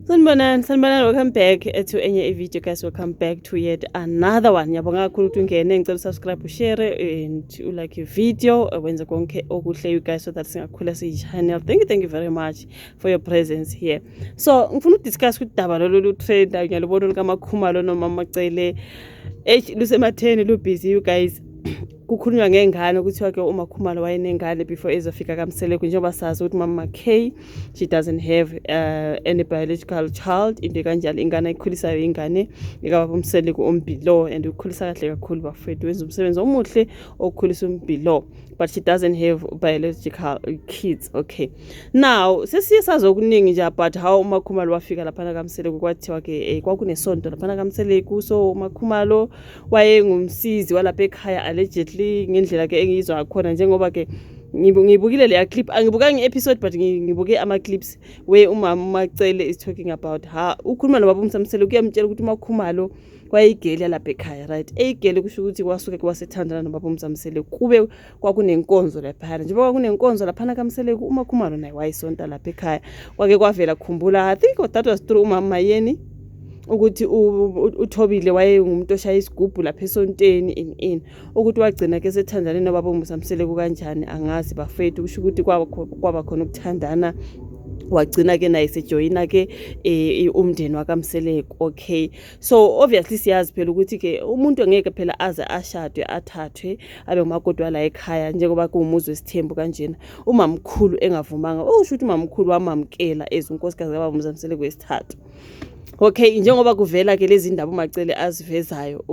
Sanibonani, sanibonani, welcome back to enye i-video, guys. Welcome back to yet another one. Ngiyabonga kakhulu ukuthi ungene. Ngicela usubscribe, ushare and ulike i-video, wenze konke okuhle, you guys, so that singakhula siyi-channel. Thank you, thank you very much for your presence here. So ngifuna ukudiscuss udaba lolu lutrenda, ngiyalubona, lukaMakhumalo noma Macele. Eish, lusematheni, lu-busy, you guys. Kukhulunywa ngengane, kuthiwa ke uMakhumalo wayenengane before ezofika kaMseleku, njengoba sazi ukuthi Mama K, she doesn't have any biological child, into kanjalo. Ingane ayikhulisayo ingane ikababa uMseleku, uMbilo, and ukhulisa kahle kakhulu, bafethu, wenza umsebenzi omuhle okukhulisa uMbilo, but she doesn't have biological kids. Okay, now sesiye sazi okuningi nje about how uMakhumalo wafika laphana kaMseleku. Kwathiwa ke kwakunesonto laphana kaMseleku, so uMakhumalo wayengumsizi walapha ekhaya, allegedly, ngendlela ke engiyizwa ngakhona, njengoba ke ngibukile leya clip. Angibukanga i-episode, but ngibuke ama-clips where umama uMacele is talking about ha ukhuluma nobaba uMsamsele, kuyamtshela ukuthi uMakhumalo wayeyigeli yalapha ekhaya, right? Eyigeli kusho ukuthi kwasuke kwasethandana nobaba uMsamsele, kube kwakunenkonzo laphana. Njengoba kwakunenkonzo laphana kaMseleku, uMakhumalo naye wayesonta lapha ekhaya. Kwake kwavela, khumbula, I think that was through umama Mayeni, ukuthi uThobile wayengumuntu oshaya isigubhu lapha esonteni, in ukuthi wagcina ke sethandane nobaba uMusa Mseleku kanjani, angazi, bafethu. Kusho ukuthi kwaba khona ukuthandana, wagcina ke naye sejoyina ke umndeni wakaMseleku. Okay, so obviously siyazi phela ukuthi ke umuntu angeke phela aze ashadwe, athathwe, abe ngumakoti wala ekhaya, njengoba kuwumuzi wesithembu kanjena, umamkhulu engavumanga. Okusho ukuthi umamkhulu wamamkela as unkosikazi kababa uMusa Mseleku wesithathu. Okay, njengoba kuvela ke lezi ndaba uMacele azivezayo,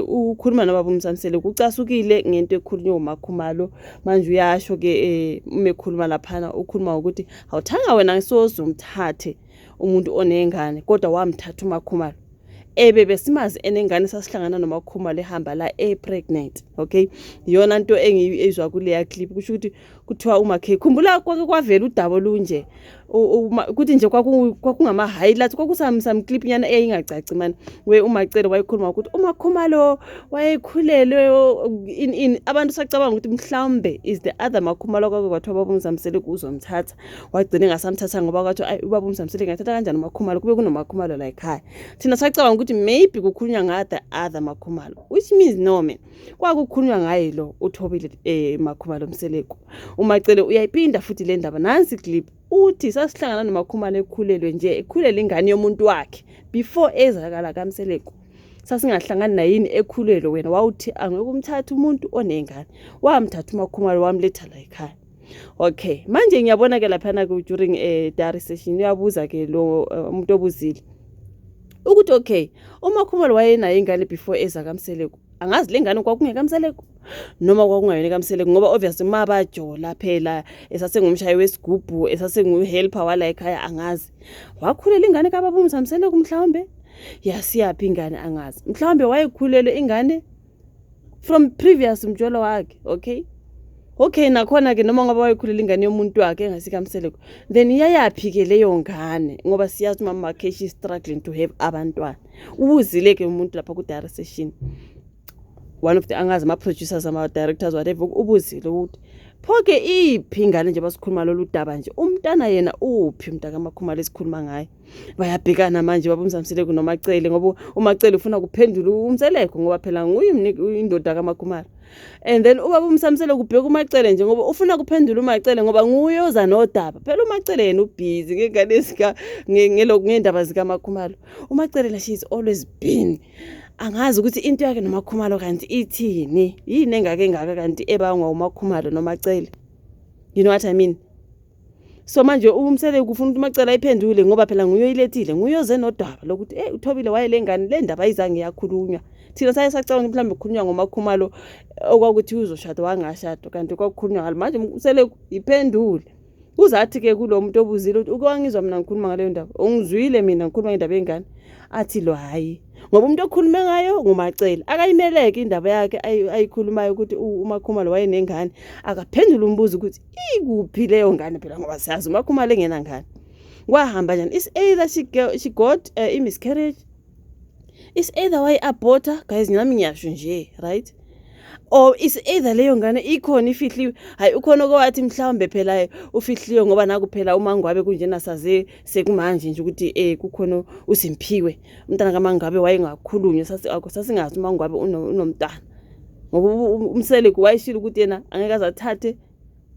ukhuluma nobaba uMsamsele, kucasukile ngento ekhulunywa uMakhumalo. Manje uyasho ke, uma ekhuluma laphana, ukhuluma ngokuthi awuthanga wena soze umthathe umuntu onengane, kodwa wamthatha uMakhumalo ebe besimazi enengane, sasihlangana noMakhumalo ehamba la e-pregnant. Okay, iyona nto engiyizwa kuleya clip. Kusho ukuthi kuthiwa uMakhe, khumbula kwake kwavela udaba olunje, kuthi nje kwakungama-highlights, kwakusam clip nyana eyayingacaci mani, we uMacele wayekhuluma ukuthi uMakhumalo wayekhulelwe in abantu sacabanga ukuthi mhlawumbe is the other Makhumalo kwake kwathiwa ubaba uMzamsele uzomthatha, wagcina engasamthatha ngoba kwathiwa, ayi, ubaba uMzamsele ngathatha kanjani uMakhumalo kube kunoMakhumalo la ekhaya? Thina sacabanga ukuthi maybe kukhulunywa nga the other Makhumalo, which means no man, kwakukhulunywa ngaye lo uThobile Makhumalo Mseleku. UMacele uyayiphinda futhi le ndaba, nansi clip, uthi sasihlangana noMakhumalo ekhulelwe nje, ekhulelwe ingane yomuntu wakhe before ezakala kaMseleku. Sasingahlangani nayini ekhulelwe? Wena wawuthi angeke umthathe umuntu onengane, wamthatha uMakhumalo, wamletha la ekhaya. Okay, manje ngiyabona ke laphana ku during a diary session, uyabuza ke lo umuntu obuzile ukuthi okay, uMakhumalo wayenayo ingane before eza kaMseleku. Angazi le ngane kwakungekamseleku noma kwakungayona kaMseleku, ngoba obviously mabajola phela esasengumshayi wesigubhu, esasengu-helper wala ekhaya. Angazi wakhulela ingane kababa uMsamseleku, mhlawumbe yasiyaphi ingane, angazi, mhlawumbe wayekhulelwe ingane from previous mjolo wakhe. Okay, nakhona ke noma ngabe wayekhulela ingane yomuntu wakhe engasikamseleku, then iyayaphi ke leyo ngane? Ngoba siyazi umama wakhe, she is struggling to have abantwana. Ubuzile ke umuntu lapha ku-diary session, one of the, angazi, ama-producers, ama-directors, whatever, ubuzile ukuthi pho-ke iphi ingane nje basikhuluma lolu daba nje, umntana yena uphi, umntaka Makhumalo esikhuluma ngaye? Bayabhekana manje baba uMzamseleku noMacele, ngoba uMacele ufuna kuphendula uMseleku, ngoba phela nguye indoda kaMakhumalo, and then ubaba uMsamsele kubheka uMacele nje ngoba ufuna kuphendula uMacele, ngoba nguye oza nodaba phela. UMacele yena ubhizi ngengane zika ngendaba zikaMakhumalo. UMacele la, she's always been, angazi ukuthi into yakhe noMakhumalo kanti ithini, yini engaka engaka kanti ebangwa uMakhumalo noMacele, you know what I mean? So manje uMseleku ufuna ukuthi uMacele ayiphendule, ngoba phela nguye oyilethile, nguye oze nodaba lokuthi uThobile wayele ngane. Le ndaba ayizange yakhulunywa. Thina saye sacabanga ukuthi mhlawumbe kukhulunywa ngoMakhumalo okwakuthi uzoshada, wangashada, kanti kwakukhulunywa ngalo. Manje uMseleku iphendule, uzathi-ke kulo muntu obuzile ukuthi uke wangizwa mina ngikhuluma ngaleyo ndaba, ungizwile mina ngikhuluma ngendaba yengane? Athi lo hhayi, ngoba umuntu okhulume ngayo nguMacele, akayimeleke indaba yakhe ayikhulumayo ukuthi uMakhumalo wayenengane. Akaphendule umbuzo ukuthi ikuphi leyo ngane phela, ngoba siyazi uMakhumalo engenangane, kwahamba njani? Is either she got i-miscarriage, is either wayi-aborta. Guys, nami ngiyasho nje, right? Or is either leyo ngane ikhona ifihliwe? Hayi, ukhona okowathi mhlawumbe phela ufihliwe ngoba naku phela uMangwabe kunjena, saze sekumanje nje ukuthi kukhona uSimphiwe, umntana kaMangwabe wayengakhulunywa, sasingazi uMangwabe unomntwana ngoba uMseleku wayeshilo ukuthi yena angeke aze athathe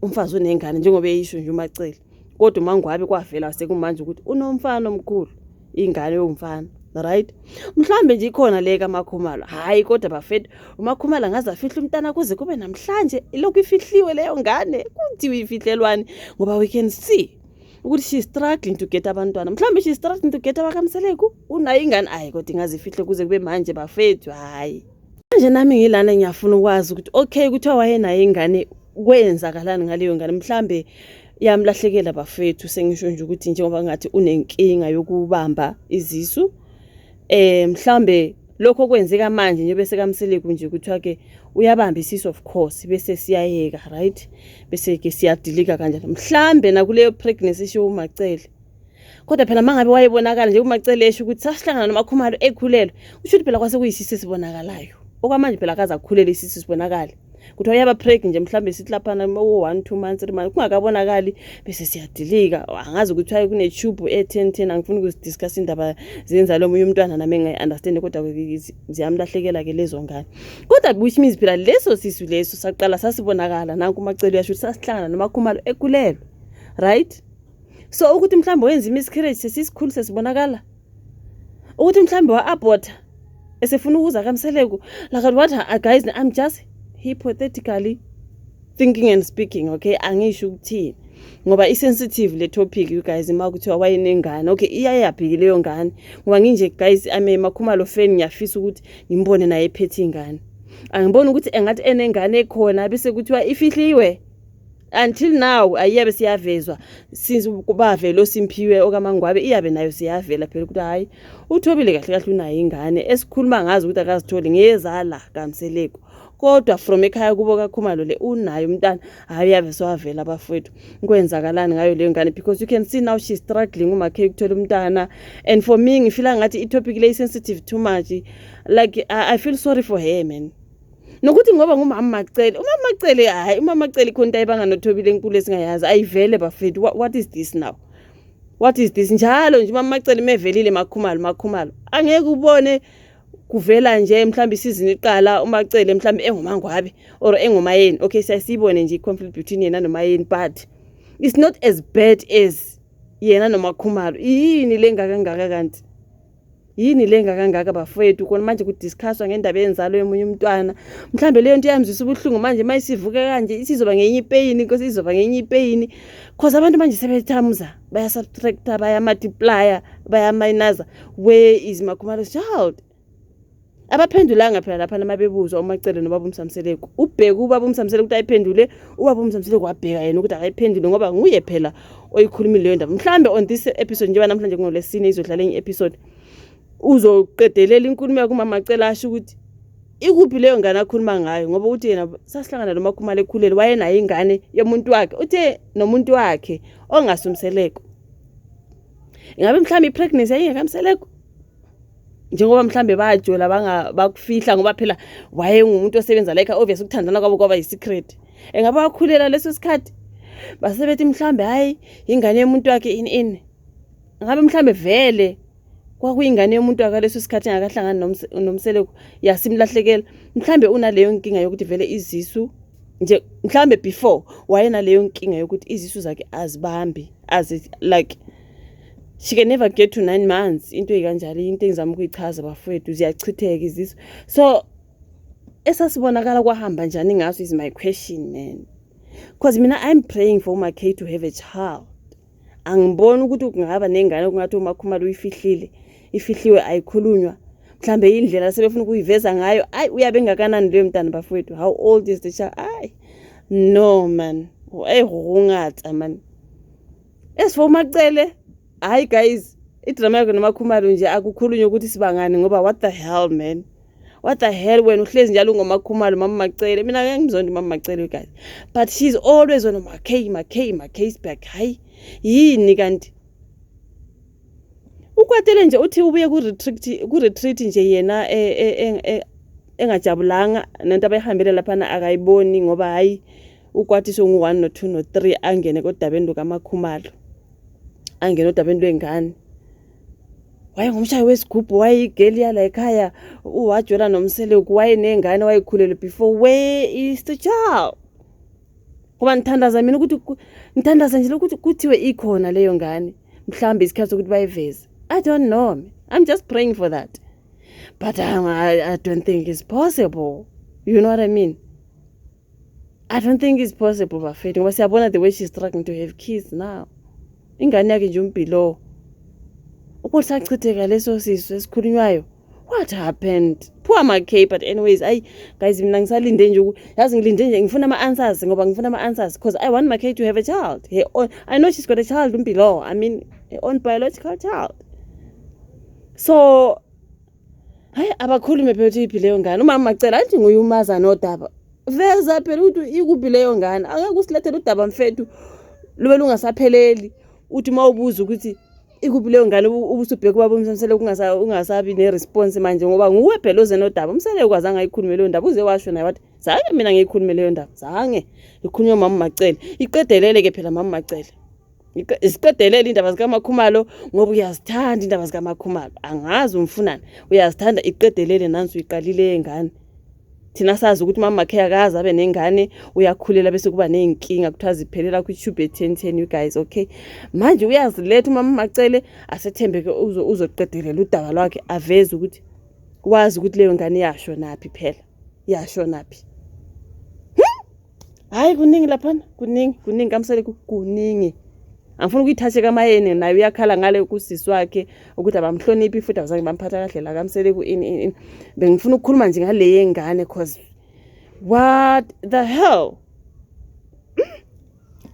umfazi onengane, njengoba eyisho nje uMacele. Kodwa uMangwabe kwavela sekumanje ukuthi unomfana omkhulu, ingane yomfana, right? Mhlambe nje ikhona le kaMakhumalo. Hayi, kodwa bafethu, uMakhumalo angaze afihle umntana kuze kube namhlanje, ilokhu ifihliwe leyo ngane? Kuthiwe ifihlelwani? Ngoba we can see ukuthi she's struggling to get abantwana. Mhlawumbe she's struggling to get abakaMseleku, unayo ingane. Hayi, kodwa ingaze ifihle kuze kube manje, bafethu? Hayi, manje nami ngilana ngiyafuna ukwazi ukuthi, okay, kuthiwa wayenayo ingane, kwenzakalani ngaleyo ngane? Mhlambe yamlahlekela, bafethu. Sengisho nje ukuthi njengoba ngathi unenkinga yokubamba izisu, mhlambe lokho kwenzeka manje nje bese kaMseleku nje kuthiwa ke uyabamba isisu, of course bese siyayeka, right? Bese ke siyadilika kanjalo, mhlambe nakuleyo pregnancy eshiwo uMacele. Kodwa phela mangabe wayebonakala nje uMacele esho ukuthi sasihlangana noMakhumalo ekhulelwe, kusho ukuthi phela kwase kuyisisu esibonakalayo. Okwamanje phela akaze akhulele isisu sibonakale. Kuthiwa uyaba pregnant nje, mhlawumbe sithi laphana 1, 2 months, 3 months, kungakabonakali, bese siyadilika. Angazi ukuthi hayi, kune tube e 10 10. Angifuni ukuzidiscuss indaba zenzalo omunye umntwana, nami engayi-understand, kodwa ziyamlahlekela ke lezo ngane. Kodwa which means phela leso sisu leso saqala sasibonakala. Nanku uMacele uyasho ukuthi sasihlangana noMakhumalo ekhulelwe, right? So ukuthi mhlawumbe wenza i-miscarriage sesisikhulu, sesibonakala, ukuthi mhlawumbe wa-aborta esefuna ukuza kaMseleku. Like what, guys, I'm just hypothetically thinking and speaking, okay? Angisho ukuthini ngoba i-sensitive le topic, you guys. Uma kuthiwa wayenengane, okay, iyayaphi leyo ngane? Ngoba nginje guys, I'm a Makhumalo fan, ngiyafisa ukuthi ngimbone naye ephethe ingane. Angiboni ukuthi engathi enengane ekhona bese kuthiwa ifihliwe until now. Ayiyabe siyavezwa since kubavele oSimphiwe okaMangwabe, iyabe nayo siyavela phela ukuthi hayi, uThobile kahle kahle unayo ingane esikhuluma ngazo ukuthi akazitholi ngezala kaMseleku. Kodwa from ekhaya kubo kaKhumalo le unayo umntana. Hayi, yabe sewavela, abafowethu. Kwenzakalani ngayo leyo ngane? Because you can see now she's struggling umakhe ukuthola umntana. And for me ngifeela ngathi i-topic le sensitive too much. Like I feel sorry for her, man, nokuthi ngoba ngumama Macele, umama Macele, hayi, umama Macele khona into ayibanga noThobile enkulu esingayazi. Ayivele, bafethu. What is this now? What is this? Njalo nje umama Macele mevelile, Makhumalo, Makhumalo. Angeke ubone kuvela nje mhlawumbe isizini iqala uMacele mhlawumbe enguMangwabe or enguMayeni. Okay, siyasibone nje i-conflict between yena noMayeni, but it's not as bad as yena noMakhumalo. Yini le ngaka ngaka kanti? Yini le ngaka ngaka, bafowethu? Kona manje kudiscusswa ngendaba yenzalo yomunye umntwana. Mhlambe leyo nto iyamzwisa ubuhlungu. Manje mayisivuka kanje isizoba ngenye ipain, inkosi, izoba ngenye ipain, cause abantu manje sebethamuza, bayasubtracta, bayamultiplya, bayaminusa. Where is Makhumalo's child? Abaphendulanga phela lapha nama bebuzwa uMacele nobaba uMsamseleku. Ubheke ubaba uMsamseleku ukuthi ayiphendule, ubaba uMsamseleku wabheka yena ukuthi akayiphendule ngoba nguye phela oyikhulumile leyo ndaba. Mhlambe on this episode, njengoba namhlanje kungolwesine, izodlala enye episode, uzoqedelela inkulumo yakhe umama Macele, asho ukuthi ikuphi leyo ngane akhuluma ngayo, ngoba uthi yena sasihlangana noMakhumalo ekhulele, wayenayo ingane yomuntu wakhe, uthe nomuntu wakhe ongasumseleko. Ingabe mhlawumbe i-pregnancy yayingekamseleko, njengoba mhlambe bajola banga bakufihla, ngoba phela wayengumuntu osebenza like obvious ukuthandana kwabo kwaba yi-secret. Engabe wakhulela leso sikhathi, basebethi mhlambe hayi, ingane yomuntu wakhe, ini ini. Ngabe mhlambe vele kwakuyingane yomuntu wakhe leso sikhathi engakahlangani noMseleku, yasimlahlekela? Mhlambe unaleyo nkinga yokuthi vele izisu nje, mhlambe before wayenaleyo nkinga yokuthi izisu zakhe azibambi, azi like she can never get to 9 months, into ey'kanjalo. Into engizama ukuyichaza, bafowethu, ziyachitheka izisu. So esasibonakala kwahamba njani ngaso is my question, man, because mina I'm praying for uMakay to have a child. Angiboni ukuthi kungaba nengane kungathi uMakhumalo uyifihlile, ifihliwe, ayikhulunywa. Mhlambe indlela sebefuna ukuyiveza ngayo. Ayi, uyabe engakanani leyo mntana, bafowethu? How old is the child? Ayi, no man, eyi, ngata man. As for uMacele, hayi guys, idrama yakhe noMakhumalo nje akukhulunywe ukuthi sibangani, ngoba what the hell, man? What the hell? Wena uhlezi njalo ungoMakhumalo, mama Macele. Mina ngeke ngimzonde mama Macele, guys, but she's always on Makay, Makay, Makay's back. Hayi, yini kanti? Ukwatele nje, uthi ubuye ku-retreat, ku-retreat nje yena. Engajabulanga nento abayihambele laphana akayiboni ngoba hayi ukwatiswe ngu-1 no-2 no-3 angene kodabeni lukaMakhumalo, angene odabeni lwengane. Wayengumshayi wesigubhu, wayeyigeli yala ekhaya, uwajola noMseleku, wayenengane, wayekhulelwe before. Where is the child? Ngoba ngithandaza mina ukuthi ngithandaza nje ukuthi kuthiwe ikhona leyo ngane, mhlawumbe isikhathi sokuthi bayiveze. I don't know, I'm just praying for that, but I don't think it's possible, you know what I mean? I don't think it's possible, bafethu, ngoba siyabona the way she's struggling to have kids now. Ingane yakhe nje uMpilo, ukuthi sachitheka leso sisu esikhulunywayo. What happened? Poor MaK. But anyways, ayi guys, mina ngisalinde nje, yazi ngilinde nje, ngifuna ama-answers, ngoba ngifuna ama-answers because I want MaK to have a child, her own. I know she's got a child, uMpilo, I mean, her own biological child. So hayi, abakhulume phela ukuthi iphi leyo ngane. Umama Macela athi nguye umaza nodaba, veza phela ukuthi ikuphi leyo ngane. Angeke usilethele udaba, mfethu, lube lungasapheleli, uthi uma ubuza ukuthi ikuphi leyo ngane, ubusubheka ubaba uMseleku, ungasabi ne-response manje, ngoba nguwe phela oze nodaba. UMseleku azange ayikhulume leyo ndaba, uze washo naye wathi, "Zange mina ngiyikhulume leyo ndaba, zange ikhulunywe mama Macele." Iqedelele-ke phela mama Macele, isiqedelele indaba zikaMakhumalo, ngoba uyazithanda indaba zikaMakhumalo, angazi umfunani, uyazithanda. Iqedelele, nansi uyiqalile yengane. Thina sazi ukuthi mama makhe akaze abe nengane, uyakhulela bese kuba ney'nkinga, kuthiwa ziphelela kwi-tube 10 10, you guys. Okay, manje uyaziletha umama Macele, asethembeke uzoqedelela udaba lwakhe, aveze ukuthi wazi ukuthi leyo ngane yashonaphi phela, yashonaphi. Hhayi, kuningi laphana, kuningi, kuningi kaMseleku, kuningi. Angifuni ukuyithathe kaMayeni, naye uyakhala ngale kusisi wakhe ukuthi abamhloniphi futhi abazange bamphatha kahle la kaMseleku, ini ini ini. Bengifuna ukukhuluma nje ngale yengane, 'cause what the hell,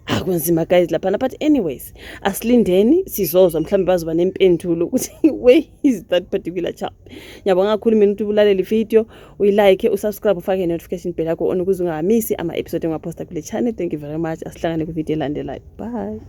akunzima guys laphana. But anyways, asilindeni, sizozwa, mhlawumbe bazoba nempendulo ukuthi where is that particular child. Ngiyabonga kakhulu mina ukuthi ubulalele ivideo, uyilike, usubscribe, ufake i-notification bell yakho on ukuze ungamisi ama-episode engiwaphosta kule channel. Thank you very much, asihlangane kwivideo elandelayo. Bye.